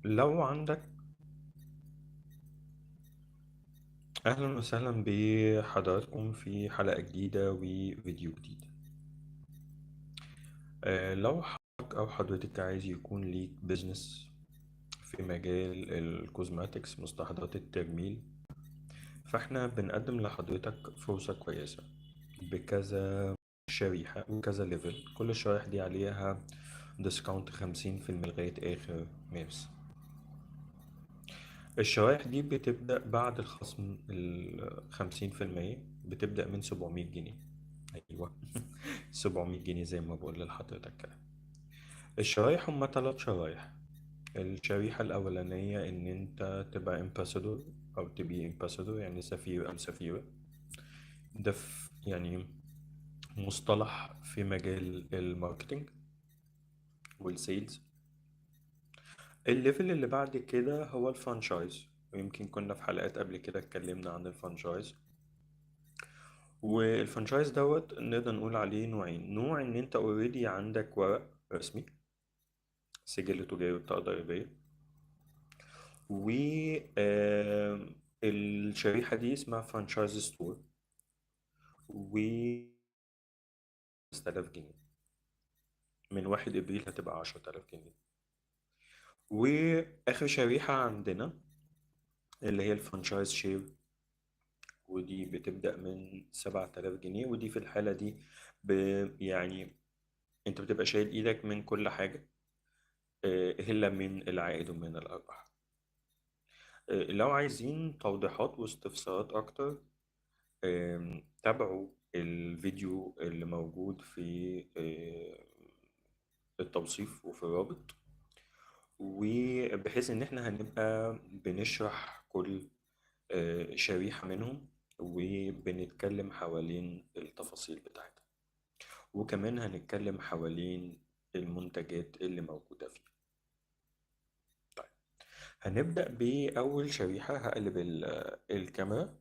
لو عندك. أهلا وسهلا بحضراتكم في حلقة جديدة وفيديو جديد. لو حضرتك أو حضرتك عايز يكون ليك business في مجال ال cosmetics، مستحضرات التجميل، فاحنا بنقدم لحضرتك فرصة كويسة بكذا شريحة وكذا level. كل الشرايح دي عليها discount 50% لغاية آخر مارس. الشرايح دي بتبدأ بعد الخصم 50%، بتبدأ من 700 جنيه. أيوة 700 جنيه زي ما بقول لحضرتك كده. الشرايح هما 3 شرايح. الشريحة الأولانية إن أنت تبقى ambassador أو تبقي ambassador، يعني سفير أو سفيرة. ده يعني مصطلح في مجال ال marketing وال sales. ال level اللي بعد كده هو ال franchise، ويمكن كنا في حلقات قبل كده اتكلمنا عن ال franchise. وال franchise دوت نقدر نقول عليه نوعين. نوع ان انت already عندك ورق رسمي، سجل تجاري وبطاقة ضريبية، و الشريحة دي اسمها franchise store، و 5000 جنيه. من 1 ابريل هتبقى 10000 جنيه. واخر شريحة عندنا اللي هي ال franchise share، ودي بتبدأ من 7000 جنيه. ودي في الحالة دي يعني انت بتبقى شايل ايدك من كل حاجة، إلا من العائد ومن الأرباح. لو عايزين توضيحات واستفسارات أكتر، تابعوا الفيديو اللي موجود في التوصيف وفي الرابط، وبحيث إن إحنا هنبقى بنشرح كل شريحة منهم وبنتكلم حوالين التفاصيل بتاعتها، وكمان هنتكلم حوالين المنتجات اللي موجودة فيها. طيب هنبدأ بأول شريحة. هقلب الكاميرا.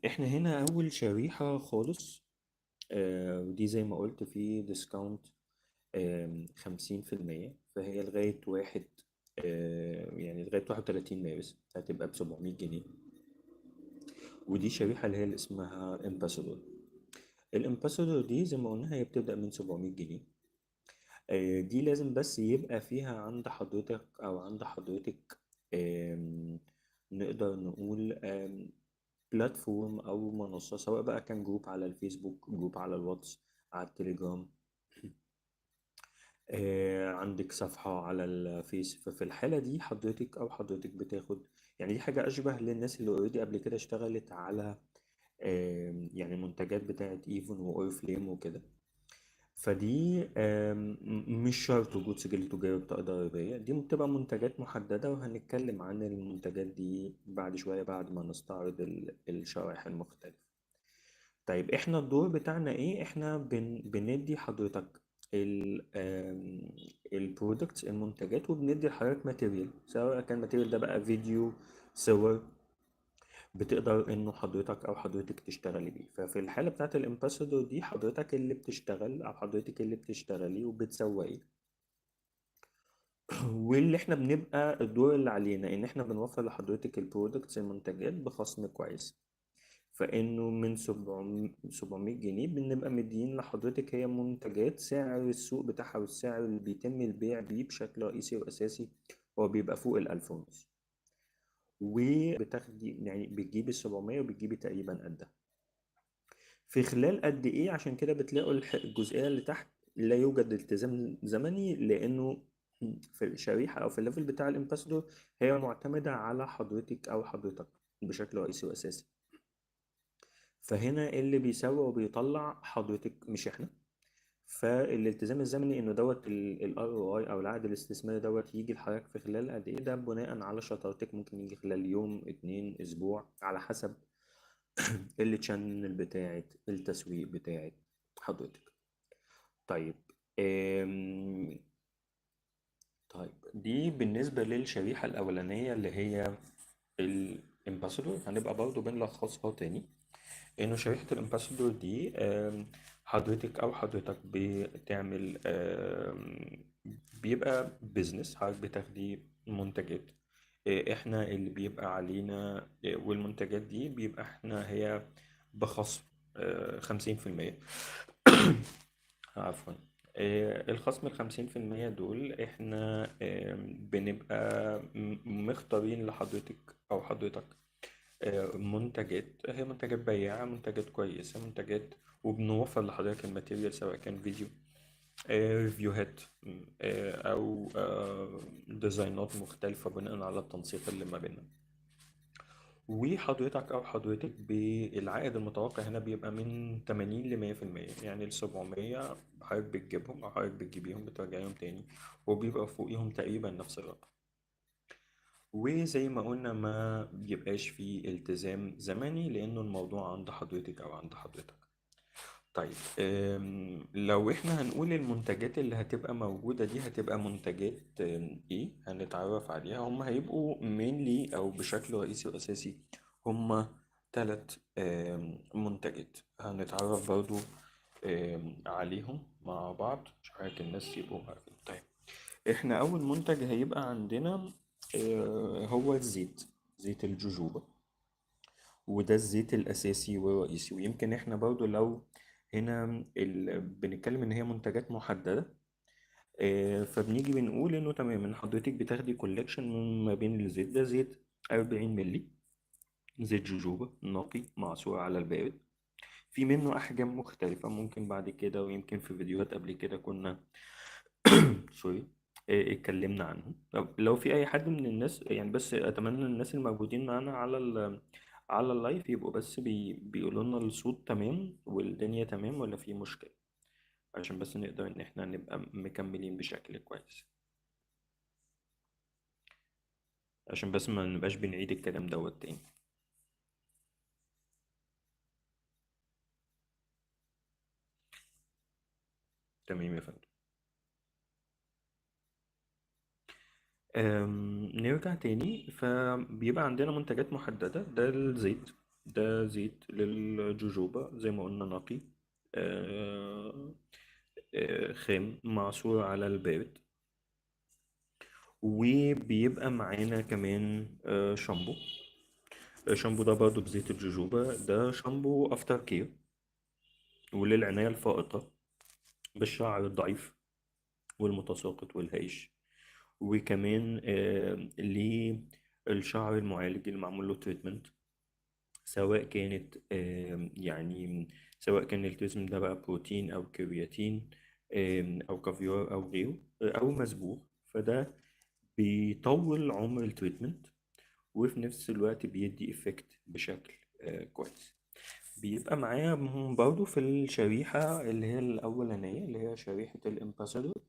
احنا هنا أول شريحة خالص، ودي زي ما قلت في discount 50%، فهي لغاية واحد، يعني لغاية 31 مارس هتبقى بسبعمية جنيه. ودي شريحة اللي هي اللي اسمها ambassador. ال ambassador دي زي ما قلنا هي بتبدأ من 700 جنيه. دي لازم بس يبقى فيها عند حضرتك أو عند حضرتك، نقدر نقول، platform أو منصة، سواء بقى كان group على الفيسبوك، group على الواتس، على التليجرام، عندك صفحة على الفيس. ففي الحالة دي حضرتك أو حضرتك بتاخد، يعني دي حاجة أشبه للناس اللي already قبل كده اشتغلت على، منتجات بتاعت ايفون وأوريفليم وكده. فدي، مش شرط وجود سجل تجاري وبطاقة ضريبية، دي بتبقى منتجات محددة، وهنتكلم عن المنتجات دي بعد شوية بعد ما نستعرض الشرائح المختلفة. طيب احنا الدور بتاعنا ايه؟ احنا بندي حضرتك ال products، المنتجات، وبندي لحضرتك material، سواء كان material ده بقى فيديو، صور، بتقدر انه حضرتك او حضرتك تشتغلي بيه. ففي الحالة بتاعت ال ambassador دي حضرتك اللي بتشتغل او حضرتك اللي بتشتغلي وبتسوقي، واللي احنا بنبقى الدور اللي علينا ان احنا بنوفر لحضرتك ال products، المنتجات، بخصم كويس. فانه من 700 جنيه بنبقى مدين لحضرتك هي منتجات سعر السوق بتاعها والسعر اللي بيتم البيع بيه بشكل رئيسي واساسي هو بيبقى فوق الألف ونص، وبتاخدي يعني بتجيبي 700 وبتجيبي تقريبا قدها في خلال قد ايه. عشان كده بتلاقوا الجزئية اللي تحت لا يوجد التزام زمني، لانه في الشريحة او في ال level بتاع ال ambassador هي معتمدة على حضرتك او حضرتك بشكل رئيسي واساسي. فهنا اللي بيسوق وبيطلع حضرتك مش احنا. فالالتزام الزمني انه دوت ال ROI او العائد الاستثماري دوت يجي لحضرتك في خلال قد ايه، ده بناء على شطارتك، ممكن يجي خلال يوم، 2، اسبوع، على حسب ال channel بتاعت التسويق بتاعت حضرتك. دي بالنسبة للشريحة الأولانية اللي هي ال ambassador. هنبقى برضو بنلخصها تاني. انه شريحة ال ambassador دي حضرتك او حضرتك بتعمل، بيبقى business، حضرتك بتاخدي منتجات، احنا اللي بيبقى علينا، والمنتجات دي بيبقى احنا هي بخصم 50%. عفوا، الخصم 50% دول احنا بنبقى مختارين لحضرتك او حضرتك منتجات، هي منتجات بياعة، منتجات كويسة، منتجات، وبنوفر لحضرتك ال material سواء كان فيديو، review هات، أو design ات مختلفة بناء على التنسيق اللي ما بيننا. وحضرتك أو حضرتك بالعائد المتوقع هنا بيبقى من 80 ل 100%، يعني ال 700 حضرتك بتجيبهم أو حضرتك بتجيبيهم بترجعيهم تاني، وبيبقى فوقيهم تقريبا نفس الرقم. وزي ما قلنا ما بيبقاش فيه التزام زمني لأنه الموضوع عند حضرتك أو عند حضرتك. طيب، لو احنا هنقول المنتجات اللي هتبقى موجودة دي هتبقى منتجات ايه هنتعرف عليها؟ هم هيبقوا mainly او بشكل رئيسي واساسي هم 3 منتجات هنتعرف برضو عليهم مع بعض عشان الناس يبقوا عارفين. طيب، احنا اول منتج هيبقى عندنا هو الزيت، زيت الجوجوبا، وده الزيت الاساسي والرئيسي. ويمكن احنا برضو لو هنا بنتكلم ان هي منتجات محددة، فبنيجي بنقول انه تمام ان حضرتك بتاخدي collection ما بين الزيت ده، زيت 40 ملي، زيت جوجوبا نقي معصور على البارد، في منه احجام مختلفة، ممكن بعد كده ويمكن في فيديوهات قبل كده كنا sorry، اتكلمنا عنه. طب لو في اي حد من الناس، بس اتمنى الناس الموجودين معانا على ال live يبقوا بس بيقولوا لنا الصوت تمام والدنيا تمام ولا في مشكلة، عشان بس نقدر ان احنا نبقى مكملين بشكل كويس، عشان بس ما نبقاش بنعيد الكلام دوت تاني. تمام يا فندم. نرجع تاني، فبيبقى عندنا منتجات محددة. ده الزيت، ده زيت للجوجوبا زي ما قلنا نقي، خام معصور على البارد. وبيبقى معانا كمان شامبو. الشامبو ده برضو بزيت الجوجوبا، ده شامبو after care وللعناية الفائقة بالشعر الضعيف والمتساقط والهايش، وكمان للشعر المعالج اللي معمول له treatment، سواء كانت، يعني سواء كان ال treatment ده بقى بروتين أو كرياتين، أو كافيار أو غيره، أو مصبوغ، فده بيطول عمر ال treatment وفي نفس الوقت بيدي effect بشكل كويس. بيبقى معايا برضو في الشريحة اللي هي الأولانية اللي هي شريحة ال ambassador،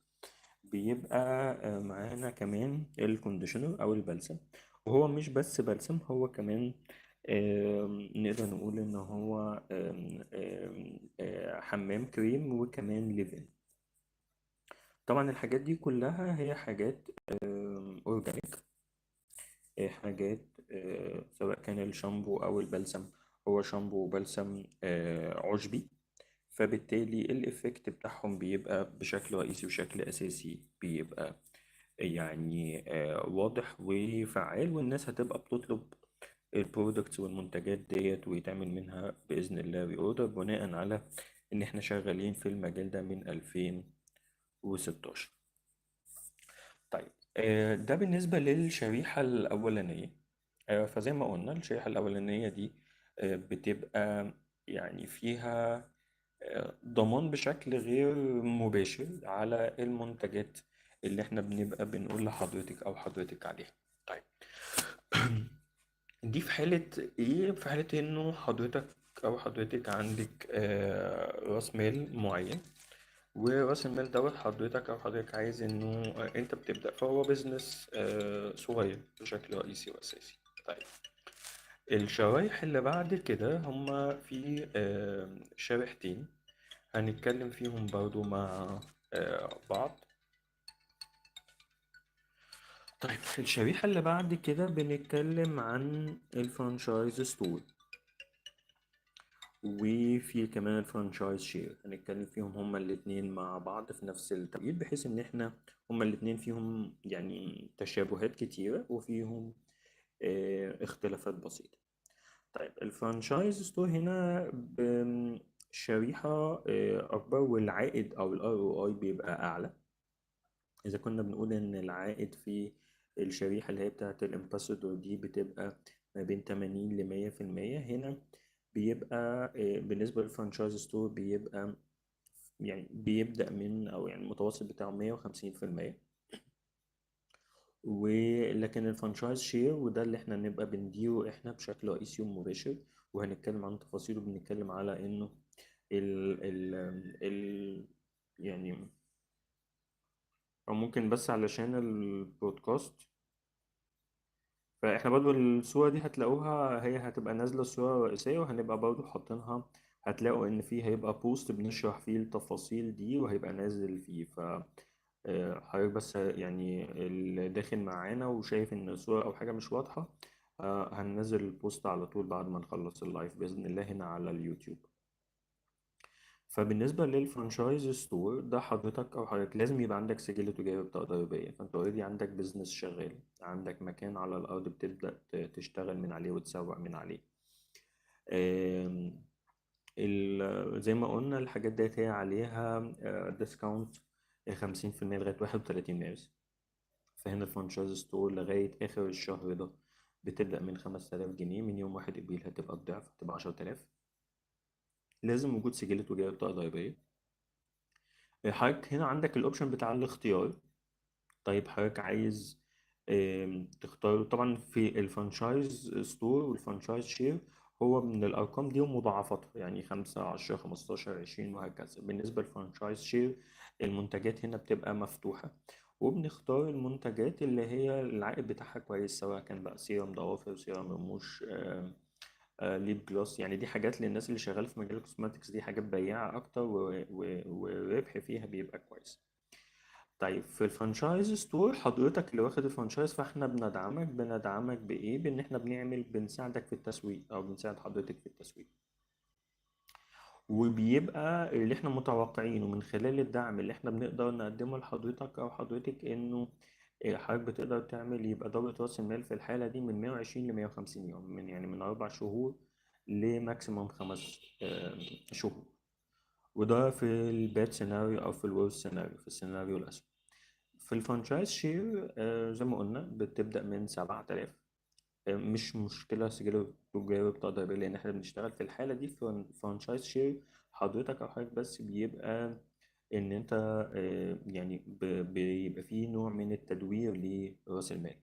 بيبقى معانا كمان ال conditioner أو البلسم. وهو مش بس بلسم، هو كمان، نقدر نقول إن هو، آم، آم، آه، حمام كريم وكمان leave-in. طبعا الحاجات دي كلها هي حاجات، organic، حاجات، سواء كان الشامبو أو البلسم، هو شامبو وبلسم، عشبي، فبالتالي ال effect بتاعهم بيبقى بشكل رئيسي وشكل أساسي بيبقى واضح وفعال، والناس هتبقى بتطلب ال products والمنتجات ديت ويتعمل منها بإذن الله reorder، بناء على إن إحنا شغالين في المجال ده من 2016. ده بالنسبة للشريحة الأولانية. فزي ما قلنا الشريحة الأولانية دي، بتبقى فيها، ضمان بشكل غير مباشر على المنتجات اللي احنا بنبقى بنقول لحضرتك أو حضرتك عليها. دي في حالة إيه؟ في حالة إنه حضرتك أو حضرتك عندك، رأس مال معين، ورأس المال دوت حضرتك أو حضرتك عايز إنه، أنت بتبدأ، فهو بيزنس، صغير بشكل رئيسي وأساسي. الشرايح اللي بعد كده هما في، شريحتين هنتكلم فيهم برضو مع، بعض. الشريحة اللي بعد كده بنتكلم عن ال franchise store. وفي كمان ال franchise share، هنتكلم فيهم هما الاتنين مع بعض في نفس التوقيت، بحيث ان احنا هما الاتنين فيهم يعني تشابهات كتيرة وفيهم اختلافات بسيطة. طيب ال franchise store هنا شريحة أكبر، والعائد أو ال ROI بيبقى أعلى. إذا كنا بنقول إن العائد في الشريحة اللي هي بتاعة ال ambassador دي بتبقى ما بين تمانين لمية في المية، هنا بيبقى بالنسبة لل franchise store بيبقى يعني بيبدأ من أو يعني المتوسط بتاعه مية وخمسين في المية. ولكن ال franchise share وده اللي احنا نبقى بنديره احنا بشكل رئيسي ومباشر، وهنتكلم عن تفاصيله. بنتكلم على انه ال ال ال يعني او ممكن بس علشان البودكاست، فاحنا برضو الصورة دي هتلاقوها هي هتبقى نازلة الصورة الرئيسية، وهنبقى برضو حاطينها، هتلاقوا ان فيه هيبقى post بنشرح فيه التفاصيل دي وهيبقى نازل فيه. حضرتك بس اللي داخل معانا وشايف ان الصورة او حاجة مش واضحة، هننزل ال post على طول بعد ما نخلص ال live بإذن الله هنا على اليوتيوب. فبالنسبة لل franchise store ده حضرتك أو حضرتك لازم يبقى عندك سجل تجاري بطاقة ضريبية، فأنت already عندك business شغال، عندك مكان على الأرض بتبدأ تشتغل من عليه وتسوق من عليه. زي ما قلنا الحاجات ديت هي عليها discount خمسين في المية لغاية 31 مارس. فهنا ال franchise store لغاية آخر الشهر ده بتبدأ من 5000 جنيه، من يوم 1 إبريل هتبقى الضعف، هتبقى 10000. لازم وجود سجل تجاري بطاقة ضريبية. حضرتك هنا عندك ال option بتاع الاختيار. طيب حضرتك عايز تختار، طبعا في ال franchise store وال franchise share هو من الأرقام دي ومضاعفاتها، يعني 5 10 15 20 وهكذا. بالنسبة لل franchise share المنتجات هنا بتبقى مفتوحة، وبنختار المنتجات اللي هي العائد بتاعها كويس، سواء كان بقى سيرم ضوافر، سيرم رموش، lip gloss. دي حاجات للناس اللي شغالة في مجال ال cosmetics، دي حاجات بياعة أكتر والربح فيها بيبقى كويس. طيب في ال franchise store حضرتك اللي واخد ال franchise، فاحنا بندعمك بإيه؟ بإن احنا بنساعدك في التسويق، أو بنساعد حضرتك في التسويق. وبيبقى اللي احنا متوقعينه من خلال الدعم اللي احنا بنقدر نقدمه لحضرتك أو حضرتك إنه حضرتك بتقدر تعمل يبقى دورة رأس المال في الحالة دي من 120 ل 150 يوم، من 4 شهور ل maximum 5 شهور. وده في ال bad scenario أو في ال worst scenario، في السيناريو الأسوأ. في ال franchise share، زي ما قلنا بتبدأ من 7000، مش مشكلة سجل تجاري بطاقة ضريبية، لأن احنا بنشتغل في الحالة دي في franchise share حضرتك أو حضرتك بس بيبقى إن أنت، بيبقى فيه نوع من التدوير لرأس المال،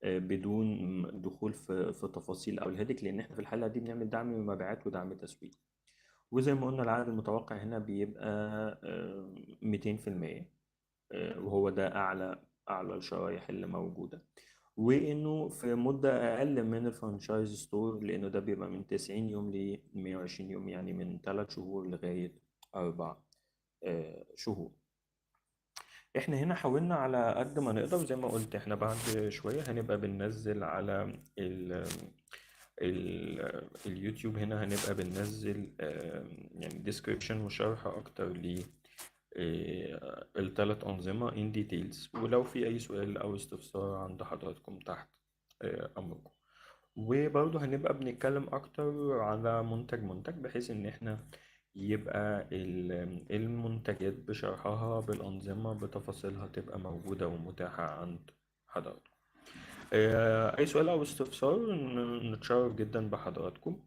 بدون دخول في تفاصيل أو الهدك، لأن احنا في الحالة دي بنعمل دعم مبيعات ودعم تسويق. وزي ما قلنا العائد المتوقع هنا بيبقى، ميتين في المية، وهو ده أعلى الشرايح اللي موجودة، وإنه في مدة أقل من ال franchise store، لأنه ده بيبقى من 90 يوم ل 120 يوم، يعني من 3 شهور لغاية 4 شهور. إحنا هنا حاولنا على قد ما نقدر، وزي ما قلت إحنا بعد شوية هنبقى بننزل على اليوتيوب، هنا هنبقى بننزل، description وشرح أكتر ل، التلات أنظمة in details. ولو في أي سؤال أو استفسار عند حضراتكم تحت، أمركم. وبرضه هنبقى بنتكلم أكتر على منتج منتج، بحيث إن إحنا يبقى المنتجات بشرحها بالأنظمة بتفاصيلها تبقى موجودة ومتاحة عند حضراتكم. أي سؤال أو استفسار نتشرف جدا بحضراتكم.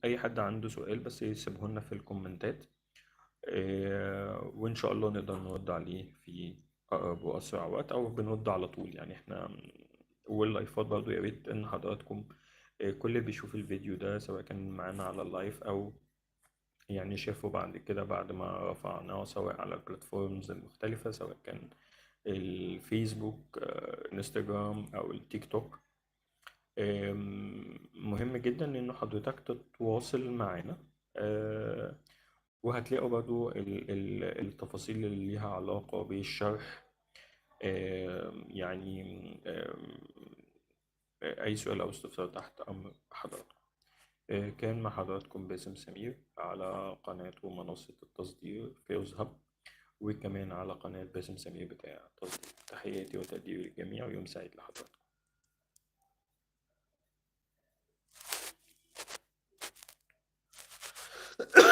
أي حد عنده سؤال بس يسيبه لنا في الكومنتات، وإن شاء الله نقدر نرد عليه في أقرب وأسرع وقت، أو بنرد على طول. إحنا واللايفات برضو يا ريت إن حضراتكم، كل اللي بيشوف الفيديو ده سواء كان معانا على ال live أو شافه بعد كده بعد ما رفعناه، سواء على ال platforms المختلفة، سواء كان الفيسبوك، انستجرام أو التيك توك. مهم جدا إنه حضرتك تتواصل معانا، وهتلاقوا برضو التفاصيل اللي ليها علاقة بالشرح. أي سؤال أو استفسار تحت أمر حضراتكم. كان مع حضراتكم باسم سمير على قناة ومنصة التصدير فيروز هب، وكمان على قناة باسم سمير بتاع التصدير. تحياتي وتقديري للجميع، ويوم سعيد لحضراتكم.